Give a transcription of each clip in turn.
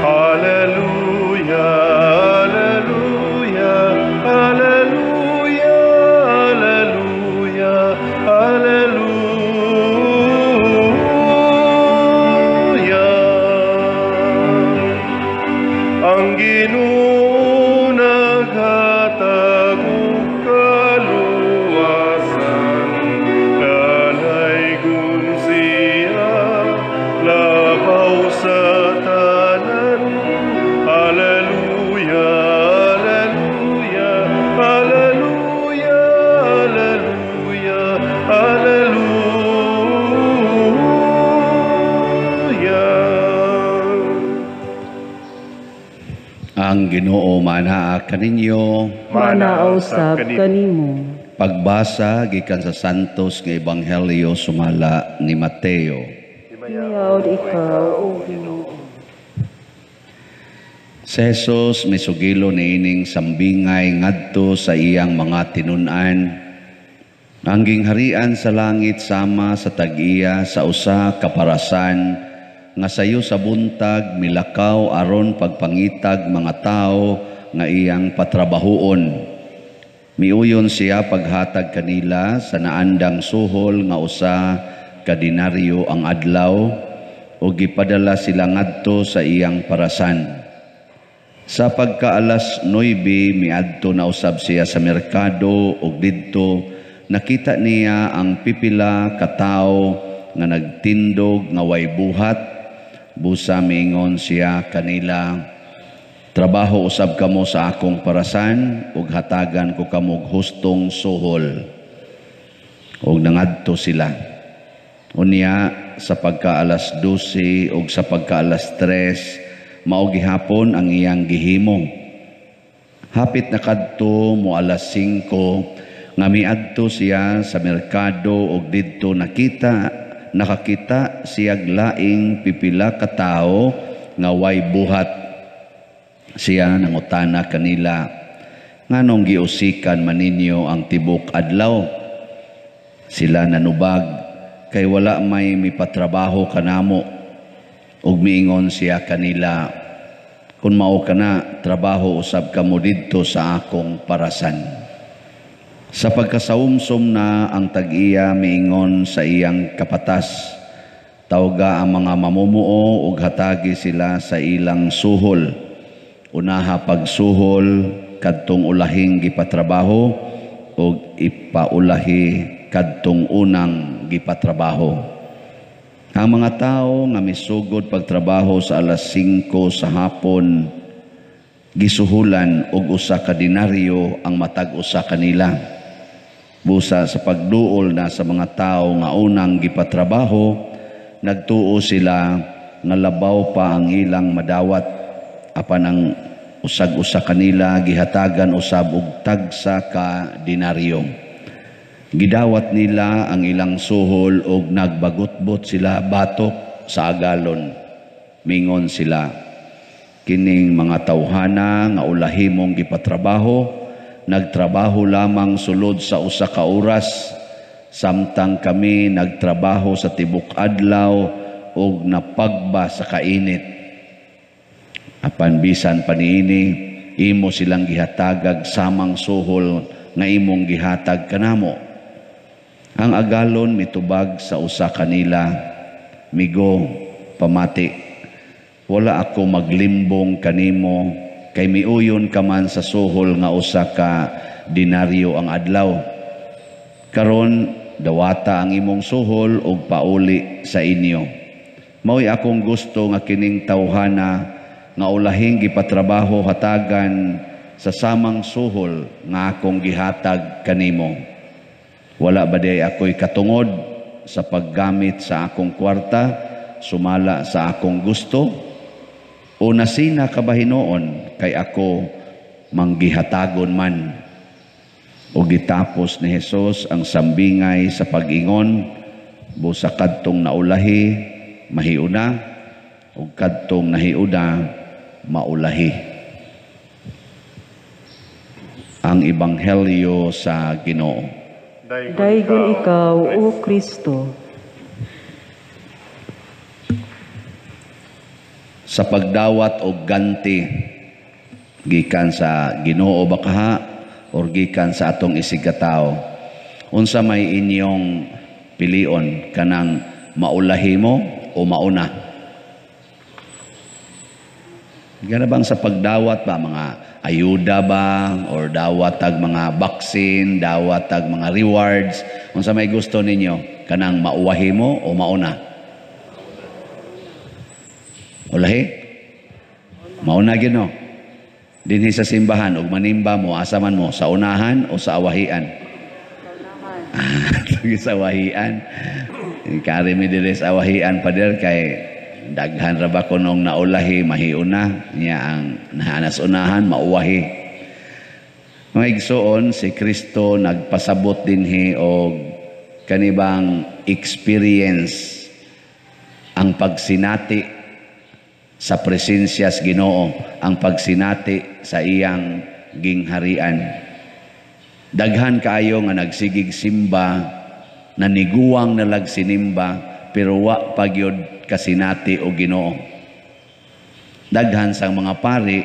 Alleluia, alleluia, alleluia, alleluia, alleluia. Ang Ginoo naghatag og kaluwasan, kalaygon siya labaw sa tanan. Alleluia, alleluia, alleluia, alleluia, alleluia. Ang Ginoo manaa kaninyo. Manaa usab kanimo. Pagbasa gikan sa Santos nga Ebanghelyo sumala ni Mateo. Himayaw ikaw, O Ginoo. Si Jesus misugilo niining sambingay ngadto sa iyang mga tinun-an. Ang gingharian sa langit sama sa tag-iya sa usa ka parasan nga sayo sa buntag milakaw aron pagpangitag mga tawo nga iyang patrabahuon. Miuyon siya paghatag kanila sa naandang suhol nga usa ka denaryo ang adlaw ug gipadala sila ngadto sa iyang parasan. Sa pagkaalas 9 miadto na usab siya sa merkado ug didto nakita niya ang pipila ka tawo nga nagtindog nga way buhat. Busa miingon siya kanila, trabaho usab kamo sa akong parasan ug hatagan ko kamo og hustong suhol. Ug nangadto sila. Unya sa pagkaalas 12 ug sa pagkaalas 3 mao gihapon ang iyang gihimo. Hapit na kadto mo alas 5 nga miadto siya sa merkado ug didto nakakita siyag laing pipila ka tawo nga way buhat. Siya nangutana kanila, nganong giusikan man ninyo ang tibok adlaw? Sila nanubag, kay wala may mipatrabaho kanamo. Ug miingon siya kanila, kun mao kana, trabaho usab kamo didto sa akong parasan. Sa pagkasaumsom na ang tag-iya miingon sa iyang kapatas, tawga ang mga mamumuo ug hatagi sila sa ilang suhol. Unaha pagsuhol kadtong ulahing gipatrabaho ug ipaulahi kadtong unang gipatrabaho. Ang mga tawo nga misugod pagtrabaho sa alas 5 sa hapon gisuhulan og usa ka denaryo ang matag usa kanila. Busa sa pagduol na sa mga tawo nga unang gipatrabaho, nagtuo sila nga labaw pa ang ilang madawat. Apan ang usag-usa kanila gihatagan usab og tagsa ka denaryo. Gidawat nila ang ilang suhol og nagbagutbot sila batok sa agalon. Mingon sila, kining mga tawhana nga ulahi mong gipatrabaho, nagtrabaho lamang sulod sa usa ka oras, samtang kami nagtrabaho sa tibok adlaw og napagba sa kainit. Apan bisan pa niini, imo silang gihatagag samang suhol nga imong gihatag kanamo. Ang agalon mitubag sa usa kanila, migo, pamati, wala ako maglimbong kanimo, kay miuyon ka man sa suhol nga usa ka denaryo ang adlaw. Karon dawata ang imong suhol ug pauli sa inyo. Mao'y akong gusto nga kining tawhana nga ulahing gipatrabaho hatagan sa samang suhol nga akong gihatag kanimo. Wala ba day ako'y katungod sa paggamit sa akong kwarta, sumala sa akong gusto? O nasina ka ba hinoon kay ako manggihatagon man? O gitapos ni Hesus ang sambingay sa pag-ingon, busa kadtong naulahi, mahiuna, o kadtong nahiuna, maulahi. Ang Ebanghelyo sa Ginoo. Daygon ikaw, O Kristo. Sa pagdawat og ganti gikan sa Ginoo ba kaha or gikan sa atong isigkatawo, unsa may inyong pilion, kanang maulahi mo o mauna? Gana bang sa pagdawat ba, mga ayuda ba or dawat tag mga vaccine, dawat tag mga rewards, unsa may gusto ninyo, kanang mauwahi mo o mauna? Ulahi? Mauna gyud, no? Dinhi sa simbahan ug manimba mo, asa man mo, sa unahan o sa awahian? Sa awahian. Kari mi diri sa awahian, pader, kay daghan ra ba kunong naulahi mahiuna niya ang nahanas unahan mauwahi. Mga igsoon, si Kristo nagpasabot dinhi og kanibang experience, ang pagsinati sa presensya sa Ginoo, ang pagsinati sa iyang gingharian. Daghan kaayo nga nagsigig simba, naniguwang nalag sinimba, pero wa pa gyud kasinati og Ginoo. Daghan sang mga pari,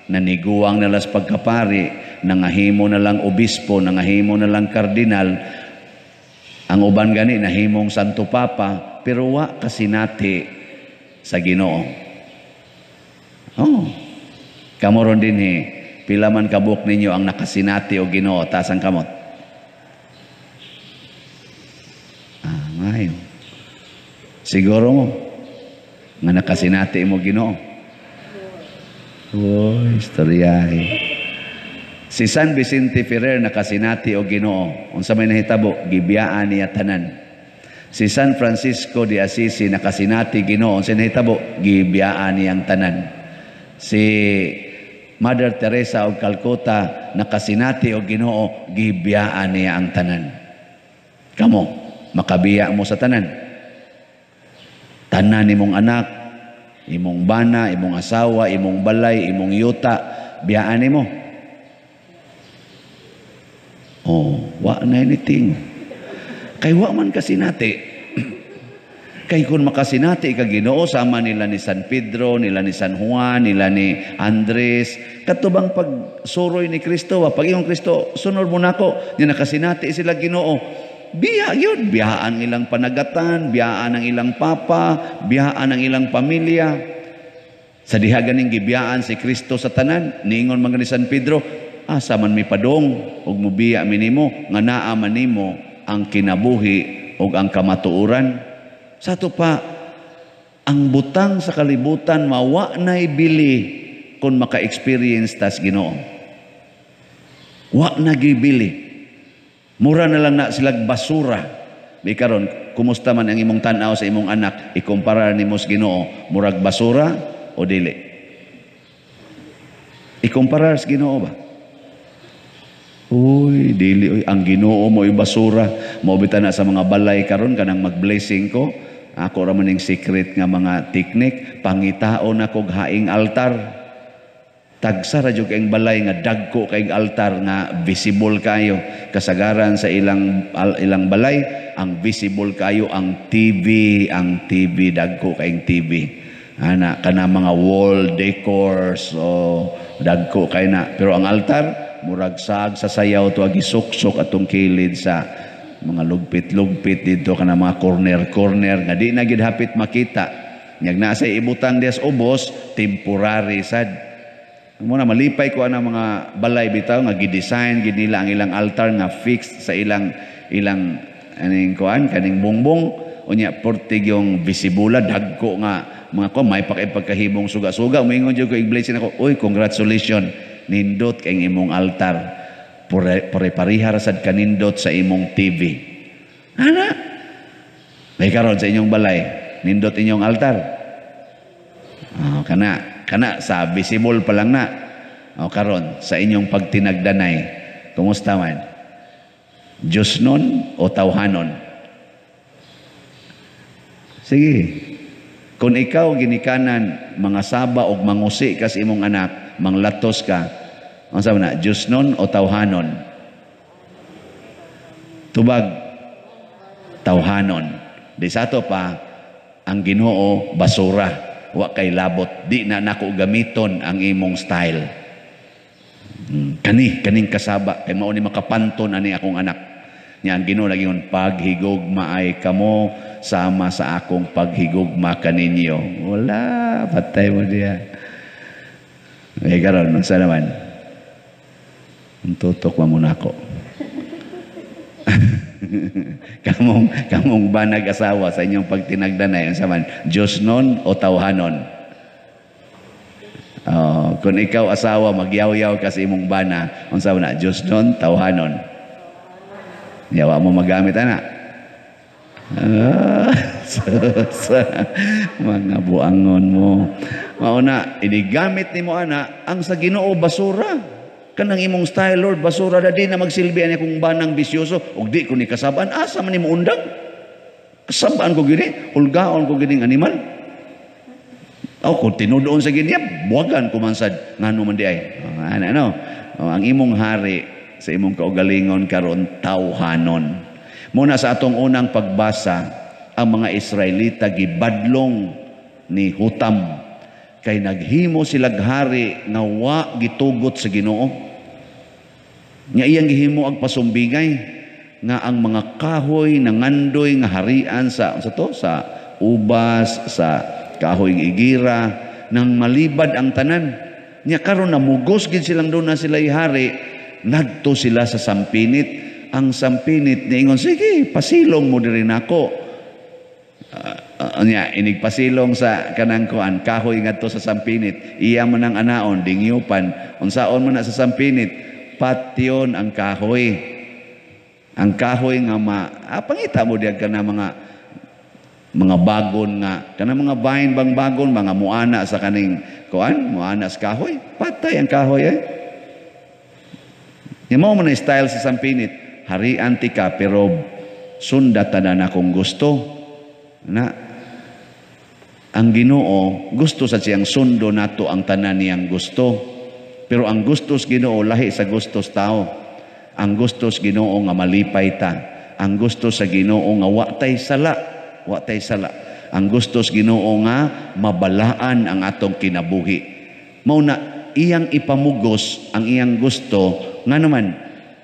naniguwang nalas pagkapari, nangahimo na lang obispo, nangahimo na lang kardinal, ang uban gani nahimong Santo Papa, pero wa kasinati sa Ginoo. Oh. Kamo ron dinhi, pila man kabuk ninyo ang nakasinati og Ginoo, taas ang kamot. Ah, maayo. Siguro mo nga nakasinati mo Ginoo. Oh, istoryahe. Si San Vicente Ferrer nakasinati og Ginoo. Unsa may nahitabo, gibiyaan niya tanan. Si San Francisco de Assisi nakasinati Ginoo. Unsa nahitabo, gibiyaan niyang tanan. Si Mother Teresa og Calcutta nakasinati og Ginoo, gibiyaan niya ang tanan. Kamo, makabiya mo sa tanan. Tanan nimong anak, imong bana, imong asawa, imong balay, imong yuta, biyaan nimo. Oh, wa na anything. Kay wa man kasinati. Kay kung makasinati ka Ginoo, sama nila ni San Pedro, nila ni San Juan, nila ni Andres, katubang pagsuroy ni Kristo, pag iyong Kristo, sunod mo nako, niya nakasinati sila Ginoo. Biya yun, biyaan ilang panagatan, biyaan ang ilang papa, biyaan ang ilang pamilya. Sa diha ganing gibiyaan si Kristo sa tanan, niingon man ni San Pedro, asa man mi padong ug mubiya mi nimo, nga naa man nimo ang kinabuhi ug ang kamatuoran. Sa ato pa, ang butang sa kalibutan mawa na'y bili kung maka-experience tas Ginoo. Wa na gibili. Mura na lang na silag basura. May karon, kumusta man ang imong tan-aw sa imong anak, ikumpara nimo sa Ginoo, murag basura o dili? Ikumpara sa Ginoo ba? Uy, dili uy, ang Ginoo mo basura. Maubita na sa mga balay karon kanang mag-blessing ko. Ako ra man ning secret nga mga teknik, pangitaon ako og haing altar. Tagsa ra jud kaayong balay nga dagko kaayong altar nga visible kayo. Kasagaran sa ilang ilang balay, ang visible kayo ang TV, ang TV dagko kaayong TV. Ana kana mga wall decors o dagko kay na. Pero ang altar murag sag sa sayaw to agi suksok atong kilid sa mga lugpit-lugpit dito kana mga corner-corner nga di na gid hapit makita. Nyag naa sa ibutang dias ubos, temporary sad. Muna malipay ko ana mga balay bitaw nga gi-design gid nila ang ilang altar nga fixed sa ilang ilang aning kuan kaning bongbong, unya portig yung visibula dagko nga mga ko may pakipagkahimong suga-suga. Moingon jud ko i-blessing ako, uy, congratulations, nindot kay imong altar. Pare-pareha ra sad kanindot sa imong TV. Ana, may karon sa inyong balay, nindot inyong altar. Oh, kana kana sa visible pa lang na. O karon sa inyong pagtinagdanay, kumusta man? Diyos nun o tawhanon? Sige. Kung ikaw ginikanan mga saba og mangusi kas imong anak, manglatos ka, unsa man na, Diyos nun o tawhanon? Tubag, tawhanon. Di sa ato pa, ang Ginoo basura. Wa kay labot, di na nako gamiton ang imong style. Kani kaning kasaba kay mao ni makapanton ani akong anak. Nya ang Ginoo nagingon, paghigugma ay kamo sama sa akong paghigugma kaninyo. Wala, patay mo diya. Eh karon unsa naman? Tutok mo muna ako. Kamong banag asawa sa inyong pagtinagdanay, unsa man, Diyos nun o tawhanon? Kung ikaw asawa, magyaw-yaw ka sa imong bana, unsa man na, Diyos nun, tawhanon? Yawa mo magamit ana. Sa mga buangon mo. Mauna, inigamit nimo ana ang sa Ginoo basura. Kanang imong style, Lord, basura na di na magsilbi ani akong banang bisyoso ug di ko ni kasabaan. Asa man nimo undang? Kasabaan ko gini, hulgaon ko gining animal. O kung tinudoon sa gini, buwagan ko man sad ngano man di ay. Ana no. Ang imong hari sa imong kaugalingon karon tawhanon. Muna sa atong unang pagbasa, ang mga Israelita gibadlong ni Hutam kay naghimo silag hari nga wa gitugot sa Ginoo. Nya iyang gihimo ang pasumbingay nga ang mga kahoy nangandoy nga harian sa to sa ubas, sa kahoy igira, nang malibad ang tanan. Nya karon namugos gid silang doon na sila hari, ngadto sila sa sampinit. Ang sampinit niingon, sige, pasilong mo diri nako. Nya inigpasilong sa kanang kuan kahoy ngadto sa sampinit, iya man ang anaon dingyupan, unsaon man na sa sampinit, patyon ang kahoy. Ang kahoy nga pangita mo diag kana mga bagon nga kana mga vine bang bagon mga muana sa kaning kuan, muana sa kahoy, patay ang kahoy eh. Mao man na style sa sampinit, harian ti ka pero sunda tanan akong gusto. Na ang Ginoo gusto sa siyang sundo nato ang tanan niyang gusto. Pero ang gusto sa Ginoo lahi sa gusto sa tao. Ang gusto sa Ginoo nga malipay ta. Ang gusto sa Ginoo nga wa tay sala, wa tay sala. Ang gusto sa Ginoo nga mabalaan ang atong kinabuhi. Mao na iyang ipamugos ang iyang gusto nga naman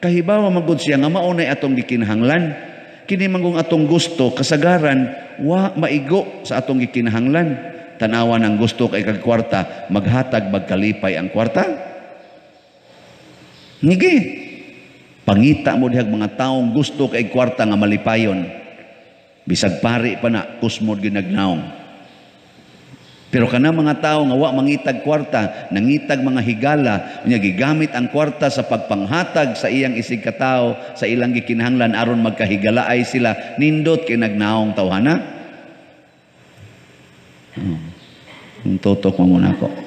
kahibawa magud siya nga mao nay atong gikinahanglan. Kini manggong atong gusto kasagaran wa maigo sa atong gikinahanglan. Tanawan ang gusto kay kag kwarta, maghatag magkalipay ang kwarta. Nige. Pangita mo dihag mga taong gusto kay kwarta nga malipayon. Bisag pari pa na kusmod ginagnaong. Pero kana mga tao nga wa mangitag kwarta, nangitag mga higala, unya gigamit ang kwarta sa pagpanghatag sa iyang isig katao, sa ilang gikinahanglan aron magkahigalaay sila, nindot kay nagnaong tawhana. Tutok mo muna ako.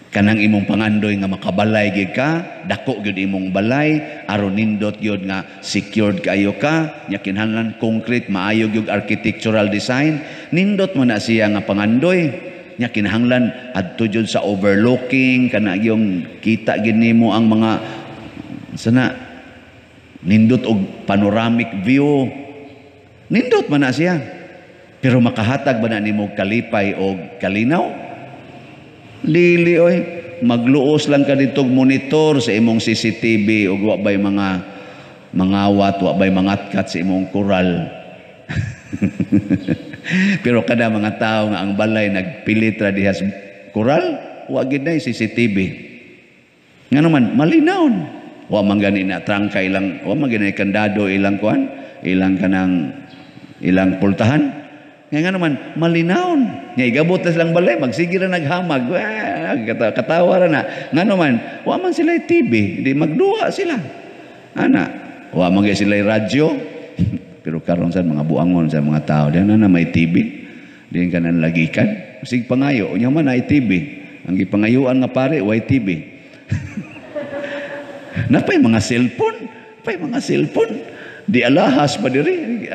Kanang imong pangandoy nga makabalay gyud ka, dako gyud imong balay, aron nindot gyud nga secured kaayo ka, nya kinahanglan concrete, maayo gyud architectural design, nindot man na siya nga pangandoy. Nya kinahanglan adto gyud sa overlooking, kana yung kita gyud nimo ang mga sana nindot og panoramic view. Nindot man na siya. Pero makahatag ba na nimo kalipay og kalinaw? Lili oy, magluos lang ka ditog monitor sa imong CCTV ug wa bay mga mangawat, wa bay mangatkat sa imong koral. Pero kada mga tao nga ang balay nagpilit ra diha sa koral, wa gid nay CCTV. Ngano man malinawon. Wa man gani na trangka ilang, wa man gani kandado ilang kuan, ilang kanang ilang pultahan. Nga nga naman, malinawon. Nga igabot na silang balay, magsige ra naghamag. Katawa ra na. Nga naman, wa man sila TV, hindi magduwa sila. Ana, wa man sila radyo. Pero karon sa mga buangon sa mga tao, diyan na may TV. Diyan ka na lagikan. Sig pangayo, unya man ay TV. Ang gipangayuan nga pare, way TV. Napay mga cellphone, napay mga cellphone. Di alahas pa diri.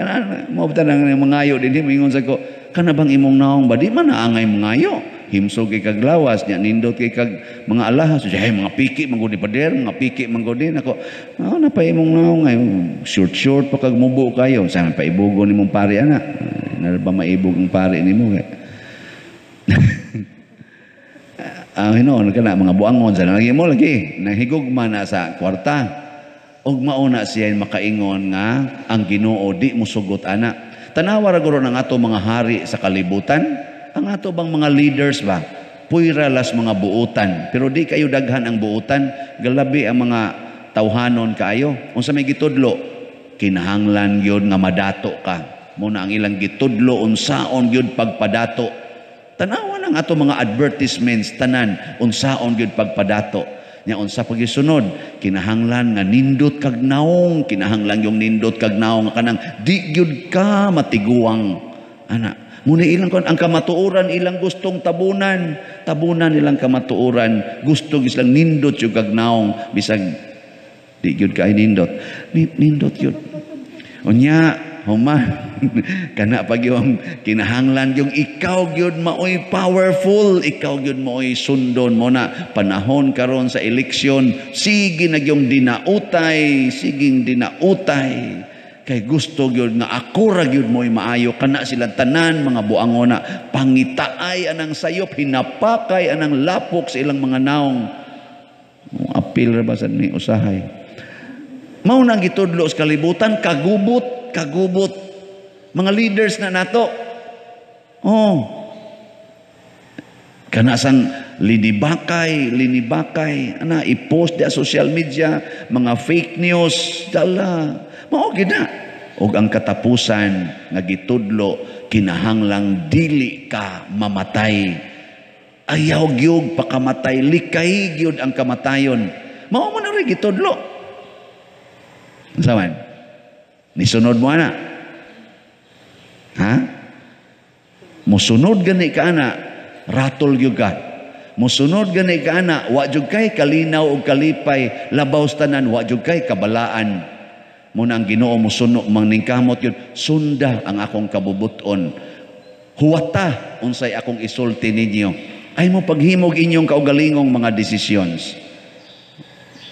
Mao ba nang mangayo dinhi, mingon sa ko, kana bang imong naong ba di man naangay mangayo? Himsog kay kag lawas nya, nindot kay kag mga alahas. Ay, mga piki man gud ni pader, mga piki man gud din ako. Na pa imong naong ay short short pa kag mubo kayo. Sa paibugo nimong pare ana. Na ba maibog ang pare nimo kay. Ang hinuon kana mga buangon sa lagi mo lagi nahigugma na sa kwarta. Og mao na siya makaingon nga ang Ginoo di mosugot ana. Tanawa ra guro ng ato mga hari sa kalibutan, ang ato bang mga leaders ba? Puyra las mga buutan, pero di kayo daghan ang buutan, galabi ang mga tawhanon kaayo. Unsa may gitudlo? Kinahanglan gyud nga madato ka. Muna ang ilang gitudlo unsaon gyud pagpadato. Tanawa ng ato mga advertisements tanan unsaon gyud pagpadato. Nya unsa pagisunod, kinahanglan nga nindot kag naong, kinahanglan yung nindot kag naong kanang di gyud ka matiguang ana. Muna ilang kon ang kamatuoran ilang gustong tabunan, tabunan ilang kamatuoran, gusto gyud silang nindot yung kag naong bisag di gyud kay nindot. Nindot gyud. Unya human kana pag yung kinahanglan yung ikaw gyud maoy powerful, ikaw gyud maoy sundon mo na panahon karon sa eleksyon, sige na yung dinautay, siging dinautay kay gusto gyud nga ako ra gyud mo'y maayo. Kana silang tanan mga buangona pangitaay anang sayop, hinapakay anang lapok sa ilang mga naong. Apil ra ba sad ni usahay. Mao na gitudlo sa kalibutan, kagubot, kagubot. Mga leaders na nato. Oh. Kana sang linibakay, linibakay, ana i-post di social media, mga fake news, dala. Mao gid na. Og ang katapusan nga gitudlo, kinahanglang dili ka mamatay. Ayaw gyud pakamatay, likay gyud ang kamatayon. Mao man rin gitudlo. Unsa man? Nisunod mo ana. Ha? Musunod gani ka ana, ratol gyud ka. Musunod gani ka ana, wa jud kay kalinaw og kalipay, labaw sa tanan wa jud kay kabalaan. Muna ang Ginoo musuno maningkamot yun, sunda ang akong kabubuton. Huwata unsay akong isulti ninyo. Ay mo paghimog inyong kaugalingong mga decisions.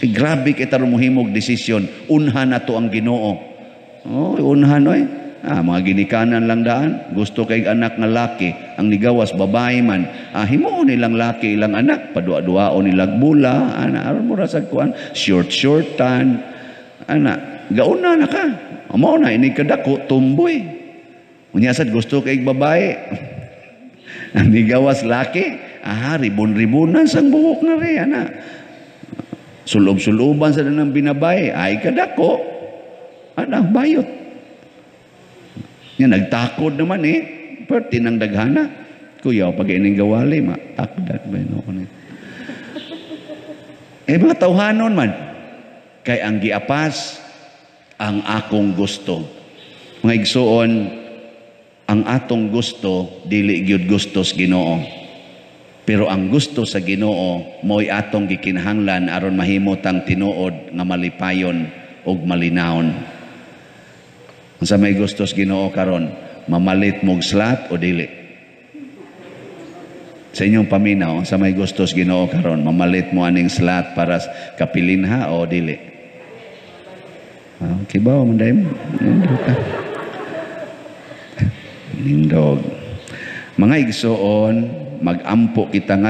Grabe kay tarong mohimog desisyon, unha na to ang Ginoo. Oh, unhan oy. Ah, mga ginikanan lang daan, gusto kay anak nga laki, ang nigawas babae man. Ah, himuon nilang laki ilang anak, padua-duaon nilang bula, ana aron mo ra sa kuan, short-shortan. Ana, gauna na ka. Mao na ini kadako tumboy. Unya sad gusto kay babae. Ang nigawas laki, aha, ribon-ribonan sang buhok na rin, ana. Sulob-suloban sa nang binabay, ay kadako. Ana, bayot. Nga nagtakod naman eh. Perti nang daghana. Kuya, pag ining gawali, matakdan ba yun ako nito? Eh, mga tawhanon man. Kay ang giapas, ang akong gusto. Mga igsuon, ang atong gusto, dili gyud gusto sa Ginoo. Pero ang gusto sa Ginoo, mo'y atong gikinahanglan aron mahimot ang tinuod nga malipayon ug malinawon. Unsa may gusto sa Ginoo karon, mamalit mog slat o dili? Sa inyong paminaw, unsa may gusto sa Ginoo karon, mamalit mo aning slat para kapilinha o dili? Ah, kibaw man dai mo. Nindog ka. Nindog. Mga igsoon, magampo kita nga